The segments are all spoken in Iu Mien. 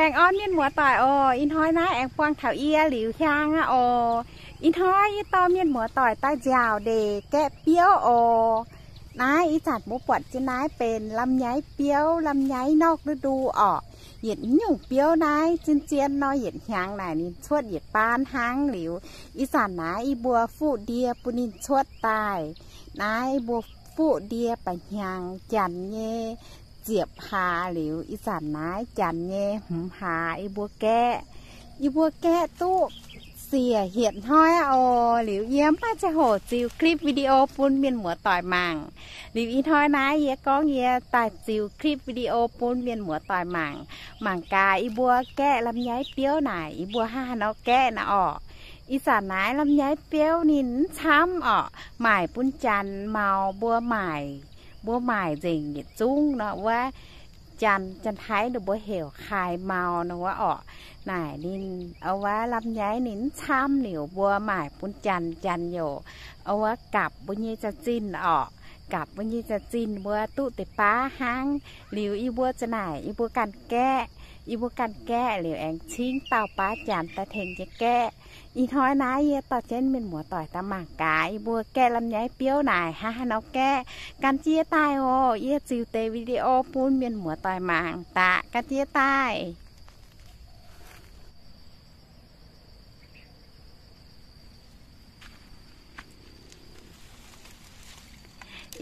Baengh orn mienh muoz-doic oc. Ih hnoi naaiv aengx buangh taux yie Liuz Hiaang aqv oc. Ih hnoi yie dorh mienh muoz-doic daaih nziaauc ndeic gaeqv biouv oc. Naaiv ih zanc mbuo buatc jienv naaiv benx ลำไย biouv, ลำไย นอกฤดู orqc. Yietc nyungc biouv naaiv zien-zien nor, yietc hnyangx naaic ninh cuotv yietc baan hnangv. Liuz ih zanc naaiv yie mbuo fuqv ndie bun ninh cuotv daaih. Naaiv mbuo fuqv ndie ba'hnyangx janx nyei ziepc hlaax, liuz ih zanc naaiv janx nyei hmz hlaax. Yie mbuo gaeqv, yie mbuo gaeqv duqv siec hietc hnoi aqv oc. Liuz yie mv maaih ziangh hoc ziux คลิปวิดีโอ bun mienh muoz-doic mangc. Liuz ih hnoi naaiv yie gorngv yie daaih ziux คลิปวิดีโอ bun mienh muoz-doic mangc, mangc gaax yie mbuo gaeqv ลำไย biouv naaic yie mbuo hnangv haaix nor gaeqv naaiv orqc. Ih zanc naaiv ลำไย biouv ninh mv camv orqc, maaic bun janx maux. Mbuo maaic, mbuo maaic nzengc yietc zungv nor wuov, janx, janx-taiv ninh mbuo heuc ขายเมา nor wuov orqc. Naaic ninh, wuov ลำไย ninh mv camv liuz mbuo maaic bun janx, janx youc, wuov, gapc mbuo nyei za'zinh orqc. Gapc mbuo nyei za'zinh mbuo duqv deix baav hnangv. Liuz yie mbuo za'naaic yie mbuo ganh gaeqv, yie mbuo ganh gaeqv liuz aengx cingv dauh baav janx daaih tengx jienv gaeqv. Ih hnoi naaiv yie dorh jienv mienh muoz-doic daaih mangc gaax yie mbuo gaeqv ลำไย biouv naaic hnangv haaix nor gaeqv. Gan jienv yie daaih oc. Yie ziux deix วิดีโอ bun mienh muoz-doic mangc daaih. Gan jienv yie daaih.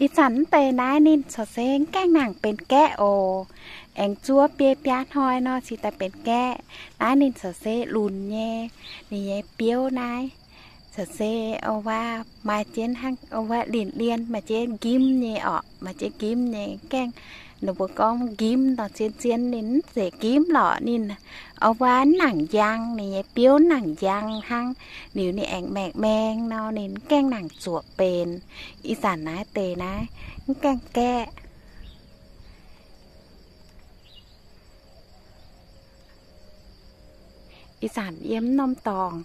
Ih zanc mv deix naaiv ninh corc se mv gaengh nangc benx gaeqv oc. Aengx zuov biei biaa hnoi nor cingx daaih benx gaeqv. Naaiv ninh corc se lunx nyei, ninh nyei biouv naaiv corc se, o, wuov maaih jienv hnangv, o, wuov lin-lien maaih jienv nqimv nyei orqc, maaih jienv nqimv nyei. Gaengh, ninh mbuo gorngv nqimv nor, zien-zien ninh mv zeiz nqimv lorqc. Ninh, o, wuov mv nangc njang, ninh nyei biouv mv nangc njang hnangv. Liuz ninh aengx maengh maeng nor, ninh mv gaengh nangc zuoqc benx. Ih zanc naaiv deix naaiv mv gaengh gaeqv. Ih zanc yiem norm dorngx,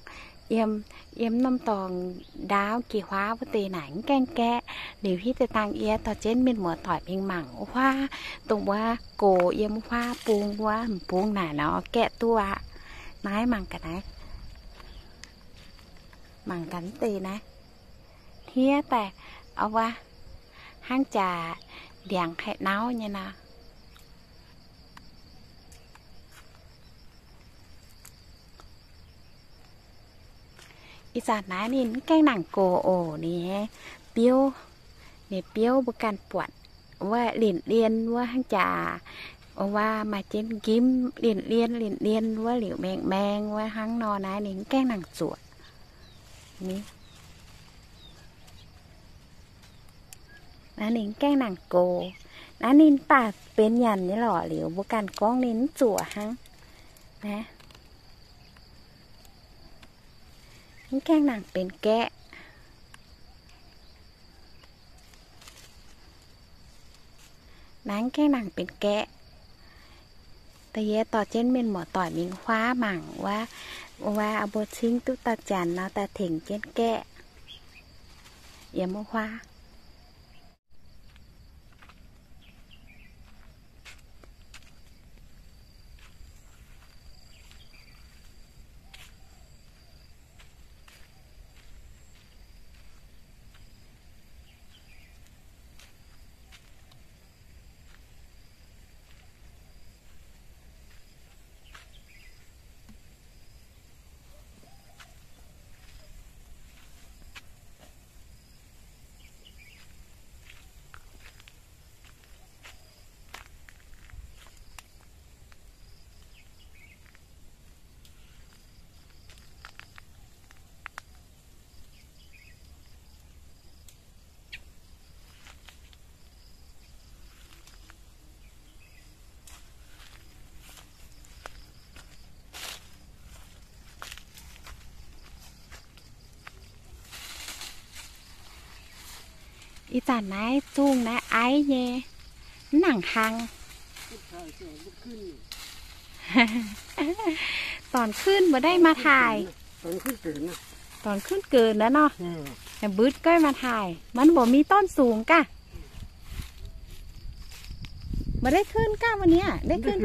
yiem, yiem norm dorngx ndaauv jiex huaav wuov deix naaic mv gaengh gaeqv. Liuz hitv deix dangh yie dorh jienv mienh muoz-doic mingh mangc wuov huaav, dongh wuov gox yiem wuov huaav bung wuov, m'bung naaic nor gaeqv duqv aqv. Naaiv mangc gaax naaiv, mangc gaax mv deix naaiv, hniev daaih, o, wuov, hnangv jaax ndiangx haih nauv nyei nor. Ih zanc naaiv ninh mv gaengh nangc gox oc. Ninh biouv, ninh biouv mbuo ganh buatc wuov lin-lien wuov hnangv jaax, o, wuov maaih jienv nqimv lin-lien lin-lien wuov liuz maeng maeng wuov hnangv nor naaiv ninh mv gaengh nangc zuoqc. Naaiv ninh mv gaengh nangc gox. Naaiv ninh daaih benx nyanc nyei lorqc. Liuz mbuo ganh gorngv ninh mv zuoqc hnangv. Naaiv mv gaengh nangc benx gaeqv. Naaiv mv gaengh nangc benx gaeqv. Da'yietv dorh jienv mienh muoz-doic mingh huaav mangc wuov, wuov mbuo cingv duqv dauh janx nor daaih tengx jienv gaeqv yiem wuov huaav. Ih zanc naaiv zungh naaiv aiv nyei, mv nangc hlang. Dorn kunv mbuo naaiv maaih taaih. Dorn kunv geuc naaiv nor. Mbutv goiv maaih taaih, maiv mbuo mingh dorn sungx gaax. Maiv deix kuinx ganh mienh aqv, deix kuinx.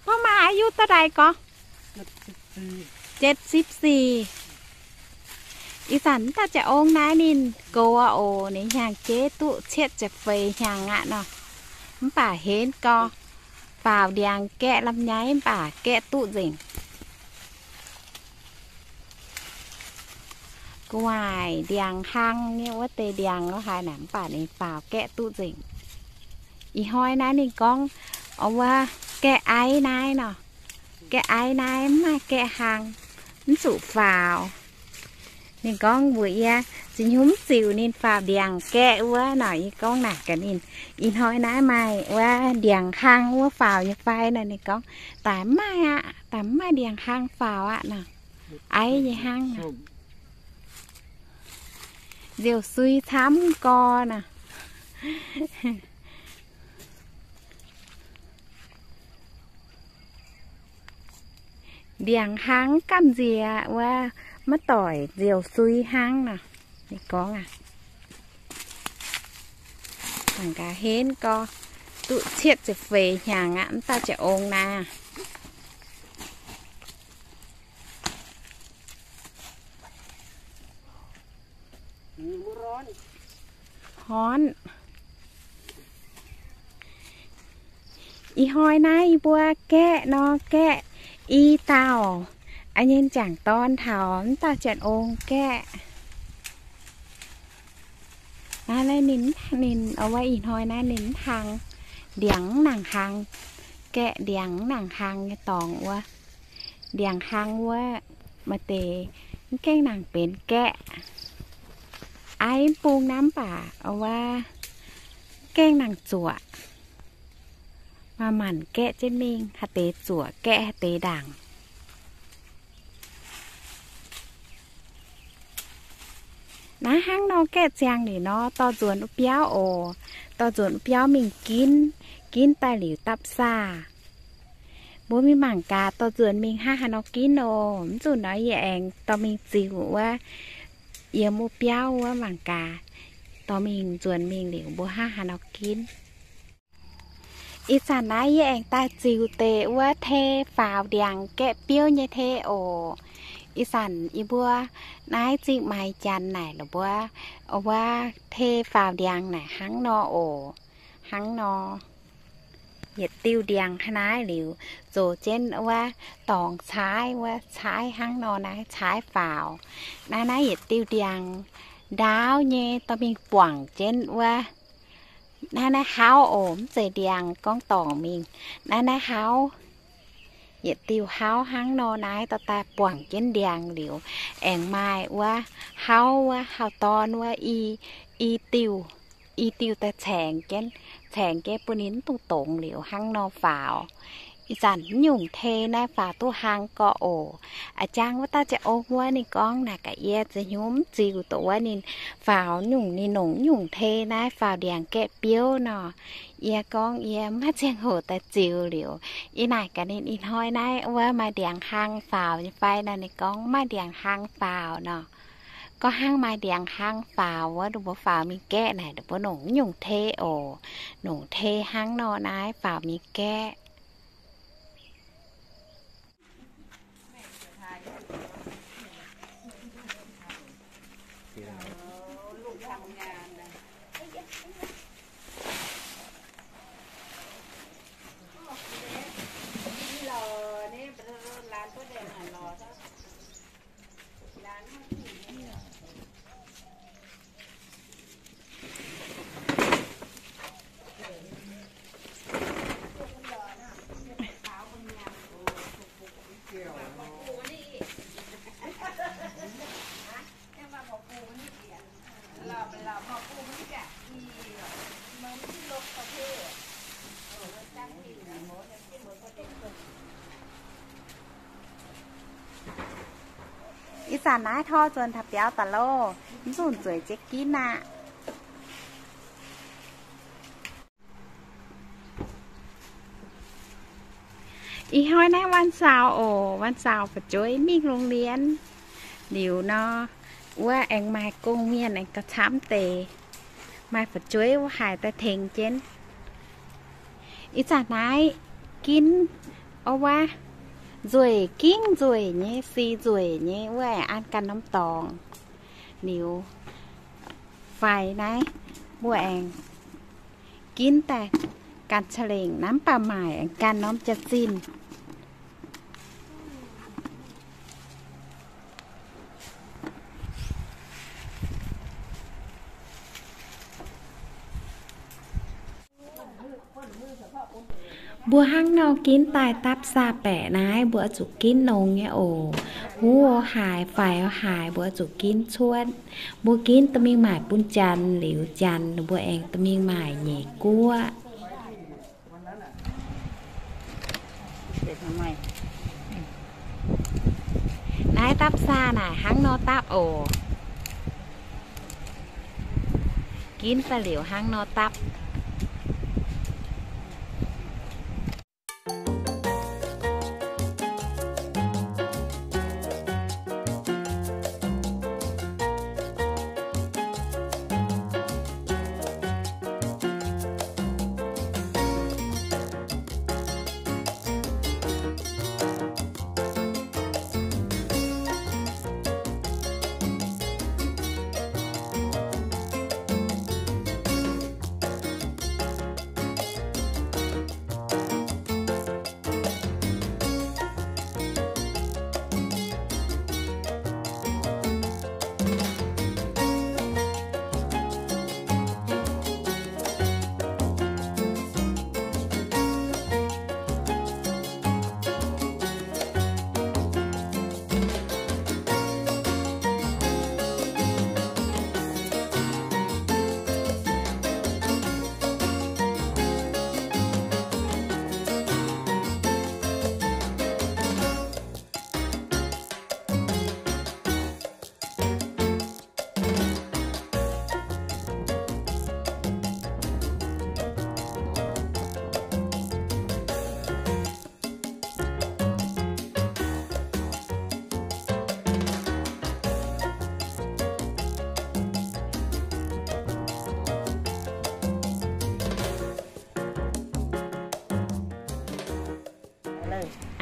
Mbuo maaih อายุ da'daaih gorngv? เจ็ดสิบสี่. Ih zanc mv dauh ziangh ong naaiv ninh gox oc, ninh hnyangx-jeiv duqv cietv ziepc feix hnyangx aqv nor. Mv baac henv gorx faaux ndiangx gaeqv ลำไย mv baac gaeqv duqv nzengc. Gu'nguaaic ndiangx hlang nyei wuov deix ndiangx lo haaix naaic, mv baac ninh faaux gaeqv duqv nzengc. Ih hnoi naaiv ninh gorngv, o, wuov gaeqv aiv naaiv nor, gaeqv aiv naaiv mv maaih gaeqv hlang, mv zuqc faaux. Ninh gorngv mbuox yie, zinh hnyouv mv ziux ninh faaux ndiangx gaeqv wuov nor. Yie gorngv naaic gaax ninh, ih hnoi naaiv maaih wuov ndiangx hlang wuov faaux nyei fai nor. Ninh gorngv, daaih mv maaih aqv, daaih mv maaih ndiangx hlang faaux aqv nor. Aiv nyei hnangv nor. Nziouv sui camv gorx nor. Ndiangx hlang gamh nziex wuov, maiv doic nziouv sui hnangv nor. Ninh gorngv aqv, mangc gaax henv gorx, duqv cietv ziepc feix hnyangx aqv, mv dauh ziangh ong naaiv. Horn. Ih hnoi naaiv yie mbuo gaeqv nor, gaeqv i dauh, a'nyei m'jangc dorn taux mv dauh ziangh ong gaeqv. Naaiv, naaiv ninh, ninh, o, wuov ih hnoi naaiv ninh mv hlang, ndiangx mv nangc hlang, gaeqv ndiangx mv nangc hlang nyei dorngx wuov. Ndiangx hlang wuov maaih deix mv gaengh nangc benx gaeqv. Aiv mv bung naaiv mv baac wuov mv gaengh nangc zuoqc. Maaih manc gaeqv jienv mingh, haaix deix zuoqc gaeqv haaix deix ndaangc. Naaiv hnangv nor gaeqv ziangh liuz nor, dorh nzuonx wuov biauv oc. Dorh nzuonx wuov biauv mingh ginv, ginv daaih liuz dapv saah. Mbuo mingh mangc gaax dorh nzuonx mingh hnangv haaix nor ginv oc. Mv zuqc nor yie aengx dorh mingh ziux wuov, yiem wuov biauv wuov mangc gaax, dorh mingh nzuonx mingh liuz mbuo hnangv haaix nor ginv. Ih zanc naaiv yie aengx daaih ziux deix wuov tei faaux ndiangx gaeqv biouv nyei tei oc. Ih zanc yie mbuo naaiv zingh maaiz janx naaic la'buov, wuov tei faaux ndiangx naaic hnangv nor oc. Hnangv nor, yietc diuh ndiangx hnangv naaiv liuz, zoux jienv wuov dorngx caaiv, wuov caaiv hnangv nor naaiv caaiv faaux. Naaiv naaiv yietc diuh ndiangx ndaauv nyei dorh mingh buangc jienv wuov. Naaiv naaiv hauv oc, mv zeiz ndiangx gorngv dorngc mingh. Naaiv naaiv hauv, yietc diuh hauv hnangv nor naaiv dorh daaih buangc jienv ndiangx liuz, aengx maaih wuov hauv wuov hauv dorn wuov i, i diuh, i diuh daaih caengx jienv, caengx jienv bun ninh mv dungx dongz liuz hnangv nor faaux. Ih zanc mv nyungc tei naaiv faaux duqv hlang gorx oc. A'jang wuov dauh ziangh ong wuov ninh gorngv naaic gaax yie, zinh hnyouv mv ziux doqc wuov ninh faaux nyungc, ninh nongc nyungc tei naaiv faaux ndiangx gaeqv biouv nor. Yie gorngv yie maiv ziangh hoc daaih ziux liuz, yie naaic gaax ninh, ih hnoi naaiv wuov maaih ndiangx hlang faaux nyei fai nor? Ninh gorngv maaih ndiangx hlang faaux nor. Gorngv hnangv maaih ndiangx hlang faaux wuov, ninh mbuo faaux mingh gaeqv naaic ninh mbuo nongc nyungc tei oc. Nongc tei hnangv nor naaiv faaux mingh gaeqv. Ih zanc naaiv tor nzuonx taux biaux daaih loh, mv zunc zueiz ziex ginv aqv. Ih hnoi naaiv วันเสาร์ oc, วันเสาร์ fu'jueiv mingh โรงเรียน liuz nor, wuov aengx maaih gong-mienh aengx gauh camv deix, maaih fu'jueiv wuov haic daaih tengx jienv. Ih zanc naaiv ginv, o wuov, nzueic, gingv nzueic nyei, si nzueic nyei, wuov aengx an ganh norm dorngx. Liuz faix naaiv mbuo aengx ginv daaih ganh ca'lengc, nanv baac maaic aengx ganh norm jaax-zinh. Mbuo hnangv nor ginv daaih dapv saa baeqc naaiv, mbuo oix zuqc ginv nongx nyei oc. Huv o haaix, faix o haaix, mbuo oix zuqc ginv cuotv. Mbuo ginv dorh mingh maaic bun janx, liuz janx mbuo aengx dorh mingh maaic nyeic guoqv. Naaiv dapv saa naaic hnangv nor dapv oc. Ginv daaih liuz hnangv nor dapv.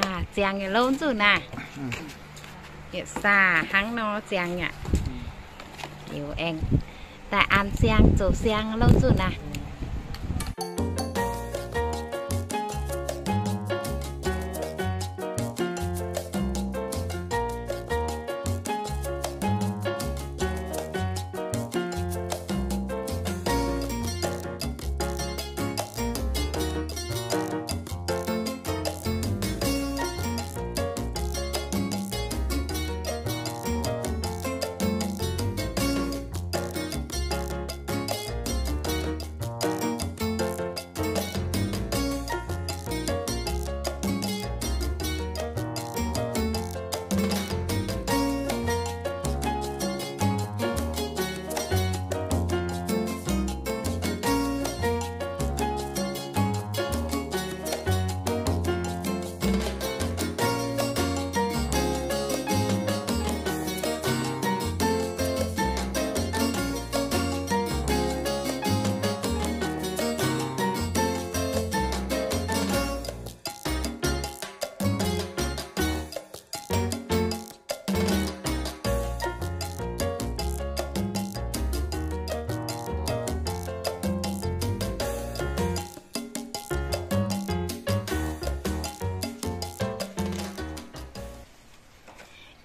Aa, ziangx yietc louv nzunc naaic. Yietc saa hnangv nor ziangx aqv. Liuz aengx daaih an siang zoux siang louv nzunc naaic.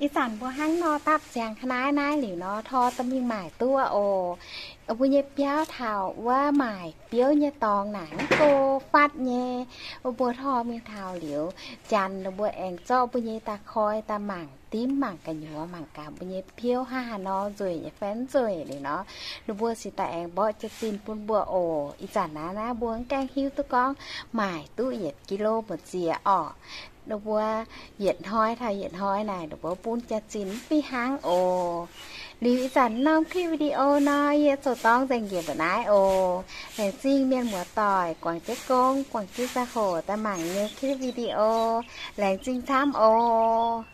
Ih zanc mbuo hnangv nor dapv ziangx ka'naaiv naaiv liuz nor, tor dorh mingh maaic duqv oc. Mbuo nyei biauv taux wuov maaic biouv nyei dorngx naaic mv go fatv nyei. Mbuo tor mingh taux liuz, janx ninh mbuo aengx zorqv mbuo nyei da'koi daaih mangc dimv, mangc gu'nyuoz, mangc gaax mbuo nyei biouv hnangv haaix nor, nzueic nyei fai mv nzueic liuz nor, ninh mbuo cingx daaih aengx mborqv jaax-zinh bun mbuo oc. Ih zanc naaiv naaiv mbuo mv gaengh hiuv duqv gorngv maaic duqv yietc kilo mbu'ziex orqc. Ninh mbuo yietc hnoi taux yietc hnoi naaic ninh mbuo bun jaax-zinh mv fih hnangv oc. Liuz ih zanc norm clip video nor yie ziouc dorng nzengc njiec mbuo naaiv oc. Laengz zingh mienh muoz-doic guangc jienv gong, guangc jienv ziangh hoc daaih mangc nyei clip video. Laengz zingh camv oc.